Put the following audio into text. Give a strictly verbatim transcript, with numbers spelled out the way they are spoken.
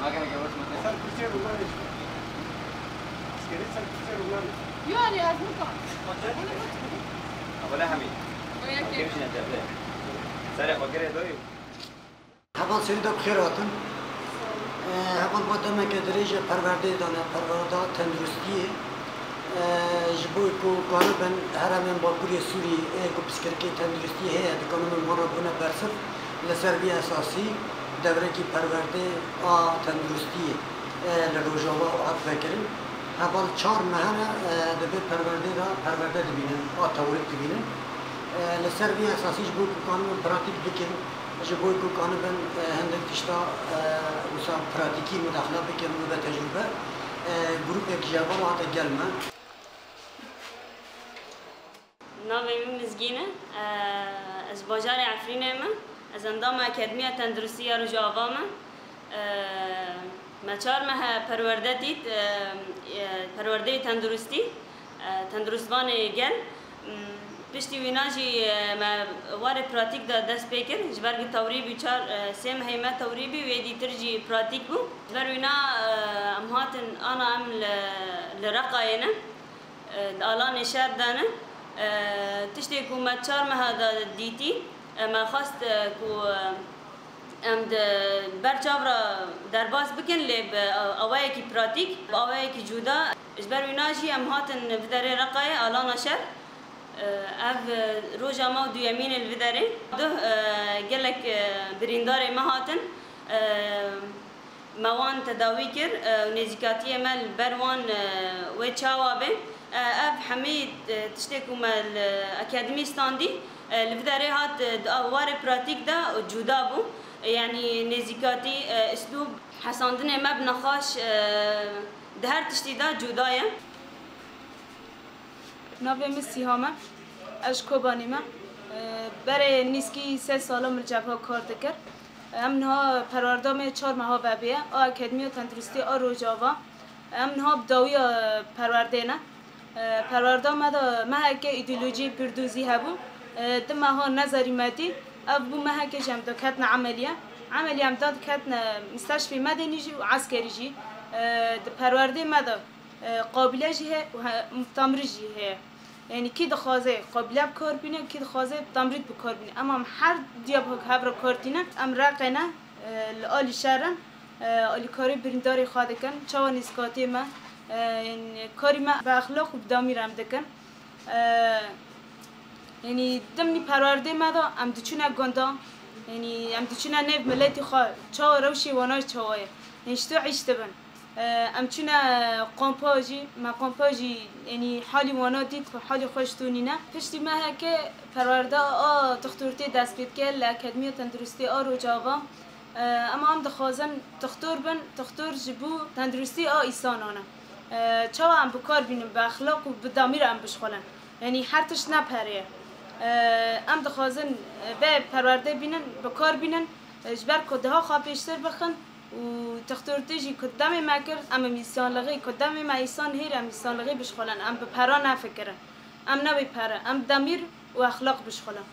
Ser kursiyê rûnanê jî. Eskerî ser kursiyê rûnanê. Yo, Elî, ez nizanim. Abone Hemî. Kêmşîne tevde. Serê xwe girê doyê. Heval serî de bi xêr hatin. Ee, heval ba demeke dirêj e perwerdeyê dane, perwerda tenduristiyê. Ee, ji bo ku karibin heremên Bakurê Sûrî ê ku pirsgirêkê tenduristiyê heye, di kanûnên wan re bûne bersiv, li ser vî esasî dewrekî perwerdê a tenduristiyê, e, li Rojava hat vekirin. Heval çar mehe re, e, di vê perwerdê de perwerde dibînin, a teorîk dibînin. E, li ser vî esasî ji bo ku kanibin pratîk bikin, ji bo ku kanibin, e, hindik tişta, e, wisa pratîkî mudaxile bikin, bibe tecrûbe, e, grûpek ji heval hate gel me. Navê min Mizgîn e. Ez ji bajarê Efrînê me. Ez endama Akademiya Tenduristî ya Rojava me. Me çar meh perwerde dît, perwerdeyê tenduristî, tenduristvanê gel. Piştî wîna jî me warê pratîk de dest pê kir. Ji ber ku tewrî bû çar, sê mehê me tewrî bû, wê dîtir jî pratîk bû. Ji ber wîna em hatin ana em li, li Reqayê ne. Di alanê şer de ne. Tiştê ku me çar meha de dîtî, me xwest ku em di ber çav re derbas bikin, lê bi awayekî pratîk, bi awayekî cuda. Ji ber wîna jî em hatin vî derê Reqayê, alana şer. Ev roja me duyemîn e li vî derê. Duh gelek birîndarê me hatin. Me wan tedawî kir, e, û nêzîkatiyê me li ber wan, e, wê çawa be. E, ev hemî, e, tiştê ku me li akademî standî, e, li vî derê hat, e, di warê pratîk de cuda bû. E, yanî nêzîkatî, e, îslûb, hesandinê me bi nexaş, e, di her tiştî de cuda ye. Navê min Sîham e. Ez ji Kobanê me. E, berê nîskî sê sala min li cebha kar dikir. Em niha perwerda me çar meha vebê ye. A Akademiya Tenduristî a Rojava. Em niha bi dawiya perwerdê ne. E, perwerda me de meheke îdeolojiyê pirdûzî hebû. E, di meha nezerîmetî, ev bû meheke ji em diketine emeliye. Emeliye em da diketine misteşfê medenî jî û eskerî jî. E, di perwerdê me de e, qabîle jî heye û he-, tamrît jî heye. Yanî kî dixwaze qabîle bi kar bîne, kî dixwaze tamrît bi kar bîne. Em, em her diya bi hev re kar tînin. Em Reqê ne, e, li alî şer in, e, alîkarî birîndarê xwe dikin. Çawa nêzîkatiyê me, e, yanî karî me bi exlaq û bi damîr em dikin. E, yanî dimnî perwerdê me de em diçûne gunda, yanî em diçûne nêv miletî xwe, çawa rewşê wana çawa ye. Yanî ji tu îş dibin. Em çûne kompa jî, me kompa jî, yanî halî wana dît ku halî xweş tû nîne. Piştî meheke perwerda a dixtortê dest pê dike li Akademiya Tenduristî a Rojava. Em, em dixwazin dixtor bin, dixtor ji bo tenduristî a îsanan e. Çawa em bi kar bînin, bi exlaq û bi damîr em bişxulin. Yanî her tişt ne pere ye. Em dixwazin vê perwerde bînin, bi kar bînin, ji ber ku daha xwe pêştir bixin. Û textortê jî ku demê me kir, em im îsanlixî, ku demê me îsan hêr, em îsanlixî bişxulin, em bi pera nefikirin. Em ne wê pere, em demîr û exlaq bişxulin.